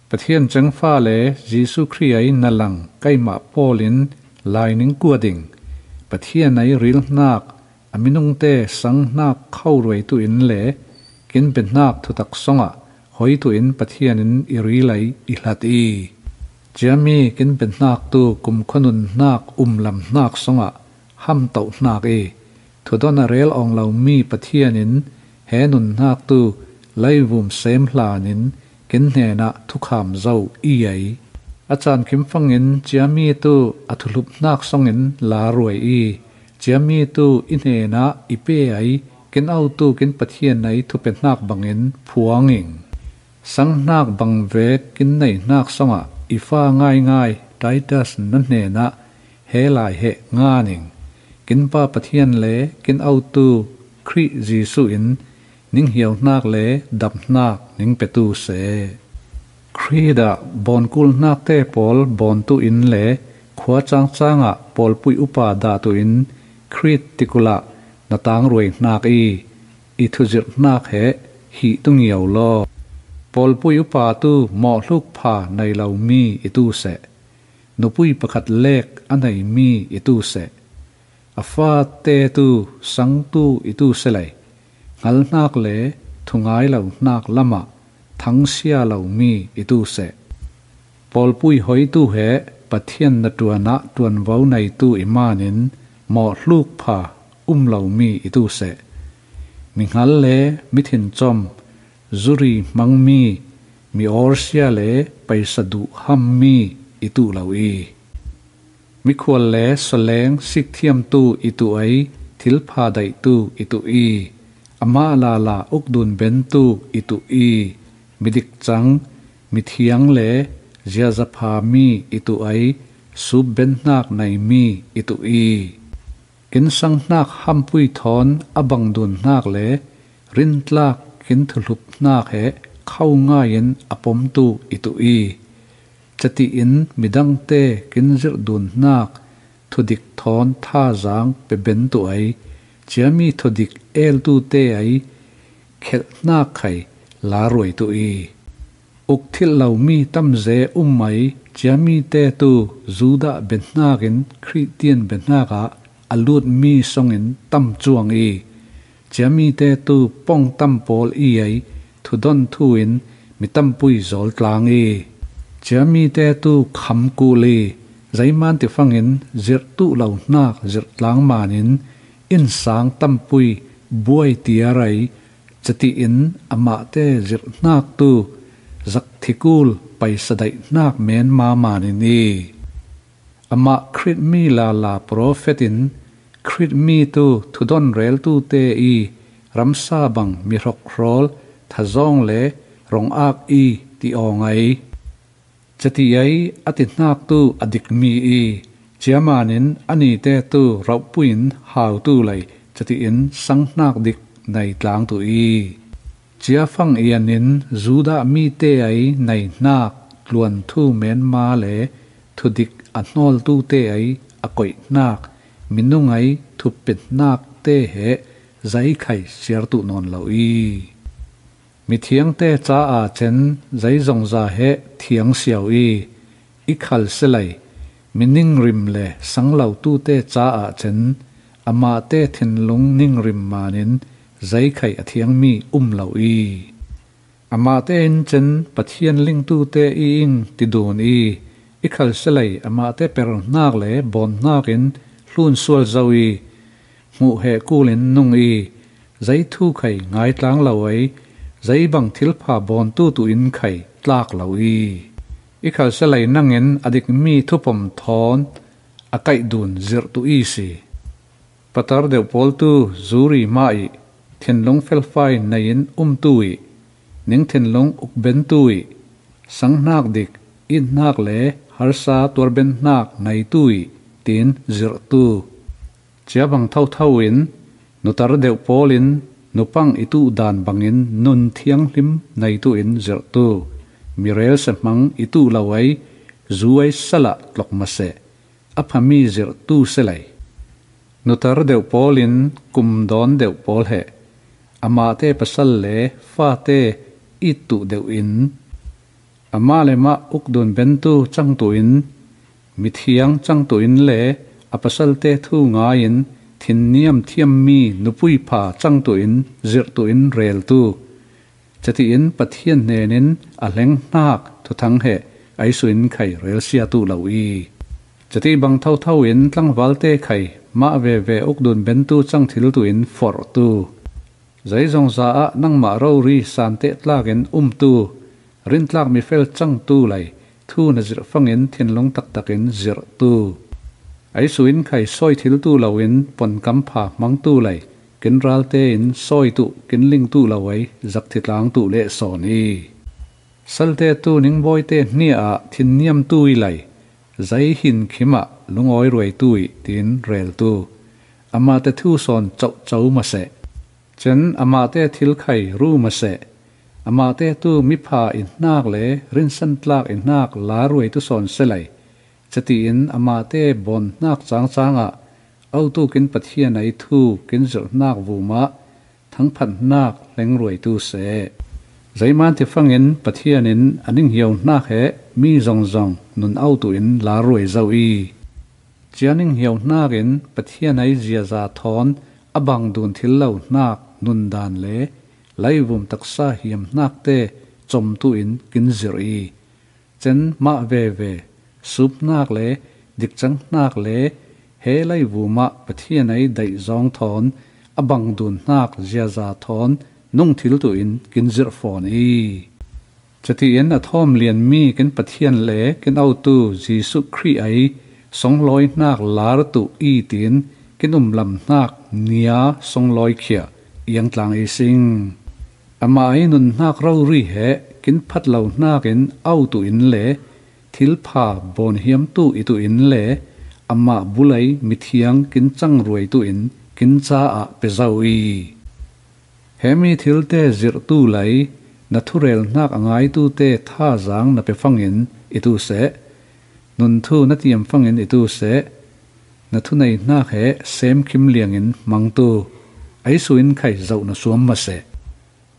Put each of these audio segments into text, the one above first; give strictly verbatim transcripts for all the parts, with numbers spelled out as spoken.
Pathian cengfa le Jesu Khrih ei na lang keimah Paul in lai ning kua ding, Pathian ei rilhnak, a minungte sanghnak khoruai tuin le kin bihnak thutak songah hoi tuin Pathian in i ril ei i hlat i, ciami kin bihnak tu kumkhua nunhnak umlamhnak songah hamtohhnak i, thudon a rel awng lomi Pathian in he nunhnak tu leivum sem hlanin kin hnenah thukham zo i ei. A caan khim fangin ciami tu a thuhlupnak songin la ruai i, ciami tu i hnenah i pe ei, kin autu kin Pathian ei thupehnak bangin phuanging. Sanghnak bang vek kin neihnak songah i fa ngaingai Titus na hnenah he lai heh nganing. Kin Pa Pathian le kin autu Khrih Jesu in ning hiauhnak le damhnak ning petu seh. Khrih ah bawnkulhnakte pawl bawntu in le khua cangcangah pawlpui upa dahtu in Khrih tikulah na tangruaihnak i, i thuzirhnak he hih tu ngiau law. Pawlpui upa tu mawhhluk pha nei lomi i tu seh. Nupui pakhat lek a neimi i tu seh. A fate tu sangtu i tu selei, hngalhnak le thungai lohnak lamah thangsia lomi i tu seh. Pawlpui hoitu he Pathian na tuanah tuanvo neitu i manin mawhhluk pha um lomi i tu seh. Mihngal le mithincom, zuri hmangmi, mi awrsia le paisa duh hammi i tuh lo i, mikhual le sawleng sikthiamtu i tuh ei, thilpha daihtu i tuh i, amah lala ukdun bentu i tuh i, midik cang, mithiang le ziazaphami i tuh ei, sup benhnak neimi i tuh i, kin sanghnak hampui thawn a bangdunhnak le rintlak kin thuhlupnak he kho ngaiin a pomtu i tuh i, catiin midangte kin zirhdunhnak thudik thawn thazang pe bentu ei, ciami thudik eltute ei khelhnak khai la ruaitu i, uk thilh lomi tamze um ei, ciamite tu Judah bihnakin Khrihtian bihnakah a lutmi songin tam cuang i, ciamite tu pong tam pawl i ei, thudon thu in mi tampui zawltlang i, ciamite tu kham kul i, zeiman tifangin zirhtuh lohnak zirhtlang manin innsang tampui buai tiar ei, catiin amahte zirhnak tu zakthi kul paisa daihnak menma manin i, amah Khrih mi lala profet in Khrih mi tu thudon reltute i ramsa bang mi hrokhrawl thazawng le rong-ak i ti awng ei. Cati ei a tihnak tu a dikmi i, ciamanin a nite tu rauhpuin hautu lei catiin sanghnak dik nei tlangtu i, ciafang ianin Judah mite ei neihnak tluanthu menma le thudik a hnawltute ei a koihnak minung ei thupihnakte he zeikhai siartuh nawn lo i, mithiangte caah cen zeizongza he thiangsiau i, i khalselei miningrim le sanglotute caah cen amahte thinlung ningrim manin zeikhai a thiangmi um lo i, amahte in cen Pathian lingtute i ing tidun i, i khalselei amahte perhnak le bawnhnakin hlunsual zo i, hmuh heh kulin nung i, zei thu khai ngaitlang lo ei, zeibang thilpha bawntu tuin khai tlak lo i, i khalselei nangin a dikmi thupom thawn a kaihduh zirhtu i si. Patar deuh pawl tu zuri mah i, thinlung felfai neiin umtu i, ning thinlung ukbentu i, sanghnak dik, ithnak le harsa tuarbenhnak neitu i, tiin zirhtu. Ciabang thotho in nutar deuh pawlin nupang i tuh dan bangin nun thianghlim neitu in zirhtu. Mirel sehmang i tuh lo ei, zu ei salah tlok maseh, a phami zirhtu selei. Nutar deuh pawlin kum dawn deuh pawl he, amahte pasal le fate ittuh deuh in, Amah le mah ukdun bentu cangtuin, mithiang cangtuin le a pasalte thu ngaiin thinniam thiammi nupui pha cangtuin zirhtuin reltu, catiin Pathian hnenin a hlenghnak thuthang he aisuin khai relsiatu lo i, cati bang thothoin tlangvalte khai mah veve ukdun bentu cang thiltuin forhtu, zeizongza ah nangmah rori santeh tlakin umtu, rintlak mifel cangtu lei thu na zirh fangin thinlung taktakin zirhtu, aisuin khai sawi thiltu loin ponkam pha hmangtu lei kinralte in sawi tuh kinlingtu lo ei zakthi tlangtu leh sawn i, salte tu ningbawite hnia ah thinniamtu i lei, zei hin khimah lungawi ruaitu i tiin reltu, amahte thu sawn cohco maseh, cen amahte thilkhai ru maseh, amahte tu mipha i hnak le rinsantlak i hnak laruaitu sawn selei, catiin amahte bawn hnak cangcang ah autu kin Pathian ei thu kin zirh hnak vumah thangphat hnak hlengruaitu seh. Zeiman ti fangin Pathian in a ninghiau hnak he mi zongzong nun autu in laruai zo i, cia ninghiau hnakin Pathian ei ziaza thawn a bang dun thil lo hnak nundan le leivum taksa hiam hnakte comtu in kin zirh i, cen mah veve sup hnak le dikcang hnak le he leivumah Pathian ei daihzawng thawn a bang dun hnak ziaza thawn nung thiltu in kin zirh fawn i, catiin a thawm lianmi kin Pathian le kin autu Jesuh Khrih ei songlawi hnak lar tuh i tiin kin umlam hnak nia songlawi khia iangtlang i sing. Amah ei nun hnak rori he kin phat lo hnakin autu in le thilpha bawn hiamtu i tuh in le amah bulei mithiang kin cangruaitu in kin caah pe zo i, hemi thilte zirhtu lei na thurel hnak a ngaitute thazang na pe fangin i tu seh, nun thu na tiam fangin i tu seh, na thunei hnak he semkhim liangin hmangtu aisuin khai zoh na suam maseh.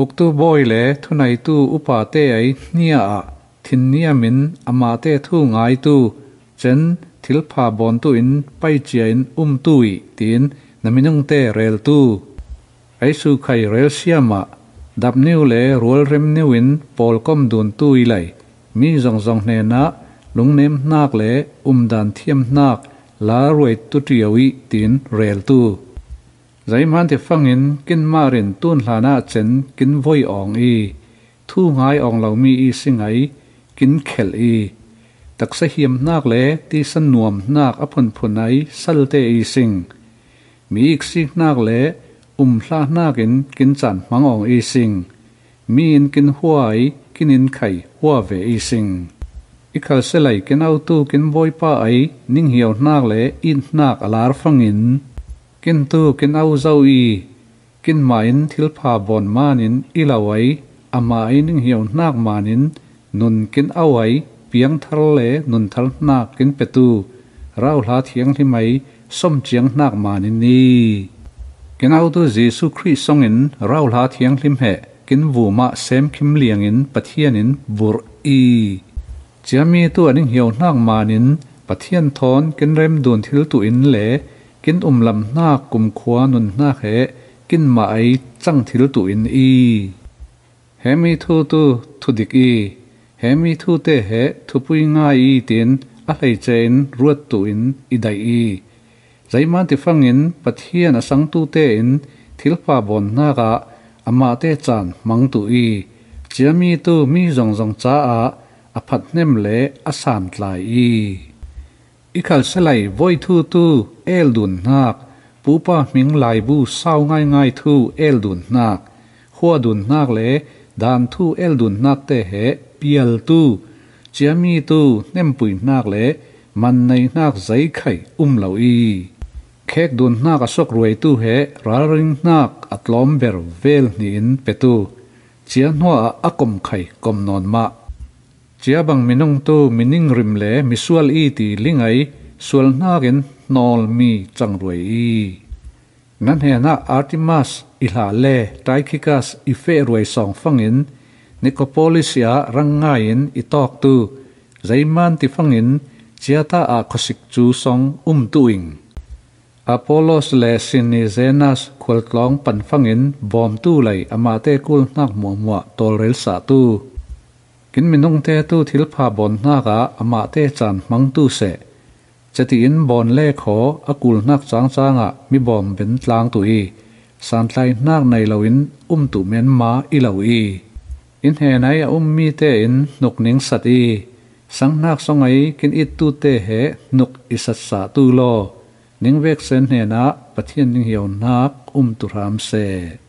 Uktu bawi le thuneitu upate ei hnia ah thinniamin amahte thu ngaitu, cen thilpha bawntu in paicia in umtu i tiin na minungte reltu, aisukhai relsiam ah dapniu le rualremniu in pawlkom duntu i lei mi zongzong hnenah lungnem hnak le umdan thiam hnak laruaitu ṭio i tiin reltu, zeiman ti fangin kinmah rin tun hlanah cen kin voi awng i, thu ngai awng lomi i sing ei kin khelh i, taksa hiam hnak le tisa nuam hnak a phunphun ei salte i sing, mi iksik hnak le umhla hnakin kin caan hmang awng i sing, mi in kin hua ei kin in khai hua ve i sing. I khalselei kin autu kin bawipa ei ninghiau hnak le it hnak a lar fangin, kin tu kin au zo i, kinmah in thilpha bawn manin i lo ei, amah ei ninghiau hnak manin nun kin au ei, piangthar le nunthar hnak kin petu rauhla thianghlim ei somciang hnak manin i, kin autu Jesuh Khrih songin rauhla thianghlim he kin vumah semkhim liangin Pathian in burh i, ciami tu a ninghiau hnak manin Pathian thawn kin remdun thiltu in le kin umlam hnak kumkhua nun hnak he kinmah ei cang thiltu in i, hemi thu tu thudik i, hemi thute he thupui ngai i tiin a hleice in ruattu in i daih i, zeiman ti fangin Pathian a sangtute in thilpha bawn hnakah amahte caan hmangtu i, ciami tu mi zongzong caah a phathnem le a santlai i, i khalselei voi thu tu eldun hnak, pupa hming laibu sau ngaingai thu eldun hnak, hua dun hnak le dan thu eldun hnak te he pialtu, ciami tu hnempui hnak le man nei hnak zeikhai um lo i, khek dun hnak a suak ruaitu he ralring hnak a tlawm ber vel hni in petu, cia hnuah a komkhai kom nawn mah. Cia bang minung tu mining rim le misual i ti ling ei sual hnakin hnawlmi cangruai i, na hnenah Artemas i hlah le Tychicus i feh ruai sawng fangin Nikopolis ah rang ngai in i tawktu, zeiman tifangin ciata ah khosik cu song umtu ing. Apollos le Sinizenas khualtlawng panfangin bawmtu lei amahte kulhnak hmuahhmuah tawlrel sahtu, kin minungte tu thilpha bawnhnak ah amahte caan hmangtu seh. Cetiin bawn le khaw a kulhnak cangcang ah mi bawm ben tlangtu i, santlaihnak nei loin umtu menma i lo i, i hnenai a ummi tein hnuk ning sat i, sanghnak songei kin ittute he hnuk i satsahtu law, ningvek sen hnenah Pathian ninghionak umtu hram seh.